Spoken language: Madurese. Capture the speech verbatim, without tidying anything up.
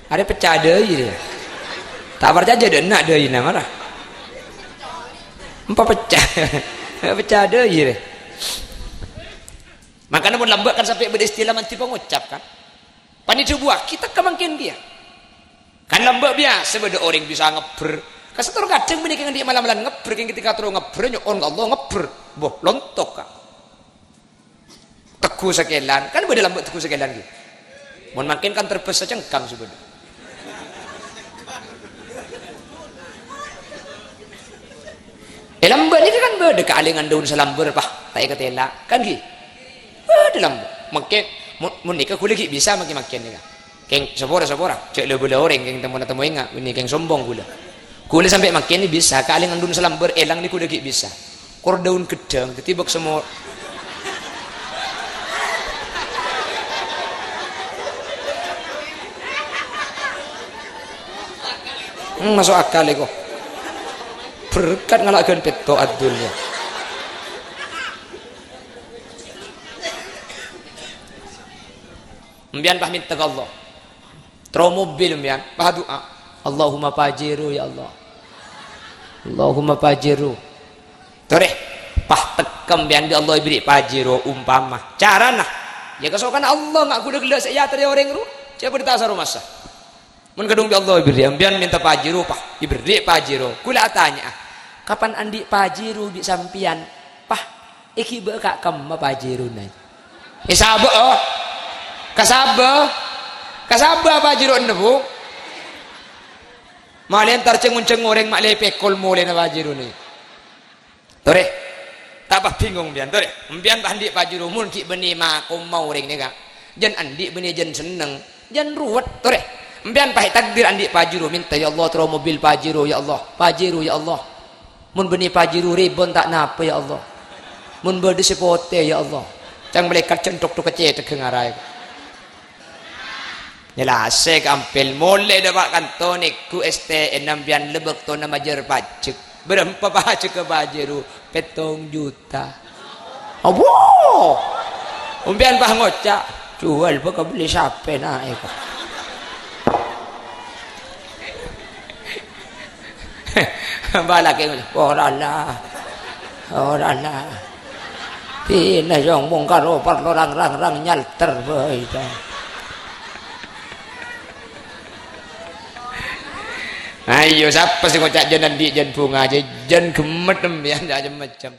Arè pecca dhâi rè. Ta' parcajâ dâ' enna' dhâina mara. Empa pecca. Pecca dhâi rè. Mangkana mon lambâ' kan sampè' bâdâ istilah mandhi pangocap kan. Panèka buwâ kita kemangkèn kèya. Kan lambâ' biyasa bâdâ orèng bisa ngebbher. Kasattor kadhâng bânnè kèng andi' mal-amalan ngebbher, kèng ketika terro ngebbher nyo'on ka Allah ngebbher. Boh, lontok, Ka'. Tegghu sakèlan, kan bâdâ lambâ' tegghu sakèlan ghi. Mon mangkèn kan terbâs sacengkang sè bâdâ. È lambâ' nèka kan bâdâ kaalèngan daun salambâr, pas ta' èkatèla', kan ghi? Bâdâ lambâ'. Mangkèn, mon, mon nèka ghulâ ghi' bisa mangkèn-mangkèn nèka. Kèng, sapora, sapora. Jhâ' la-bâlâ orèng, kèng temmo-temmo enga', bânnè kèng sombong ghulâ. Ghulâ sampè' mangkèn bisa, kaalèngan daun salambâr èlang nèko ghulâ ghi' bisa. Kor daun ghâddhâng, dhâddhi bâk semor. Hmm, maso' akal èko. Berkat ngala' ghân pètto' adul ya. Empèyan pas mènta ka Allah. Terro mobil empèyan, pas du'a. Allahumma Pajero, ya Allah. Allahumma Pajero. Torè, pas tekka empèyan bi' Allah èberri' Pajero umpama. Carana, ya kasokanna Allah, nga' ghulâ ghellâ' sè èyatorè orèng rowa. Cè' bâdâ ta' saro masa. Mon kadhung bi' Allah èberri', empèyan mènta Pajero, pas èberri' Pajero. Ghulâ atanya'a, kapan andi' Pajero bi' sampèyan? Pas èghibâ ka kemma Pajerona. Èsabâ', oh. Kasabâ'. Kasabâ' Pajero enna, Bu. Malè entar jeng-onjeng orèng ma' lè pèkol molèna Pajerona. Torè. Ta' pas bingung empèyan, torè. Empèyan pas andi' Pajero, mon ghi' bânnè makomma orèng nèka. Jân andi' bânnè jân senneng, jân ruwet, torè. Empèyan pas ètakdir andi' Pajero, mènta, "Ya Allah, terro mobil Pajero, ya Allah. Pajero, ya Allah." Mon bânnè Pajero rèbon ta' napa, ya Allah. Mon bâdâ sè potè, ya Allah. Ca'na malaèkat cènthok-thok ka cèthagghâ ngaraè. Nyelasè kampèl, molè dâpa' kanto nèggu S T N empèyan la bâktona majâr pajek. Bârâmpa pajekka Pajero? Pèttong juta. Abbâ! Empèyan pas ngoca', "Juwâl bâ' kabelli sapè naè, Ka'." Bâlâkè ngoca', "Ora la. Ora la. Dinah sè ngomong karo parlo rang-rang-rang nyalter bhâi, ta." Ayo, sapa sè ngoca' jân andi' jân bhunga, jân, jân ghemmet empèyan, jân macem-macem.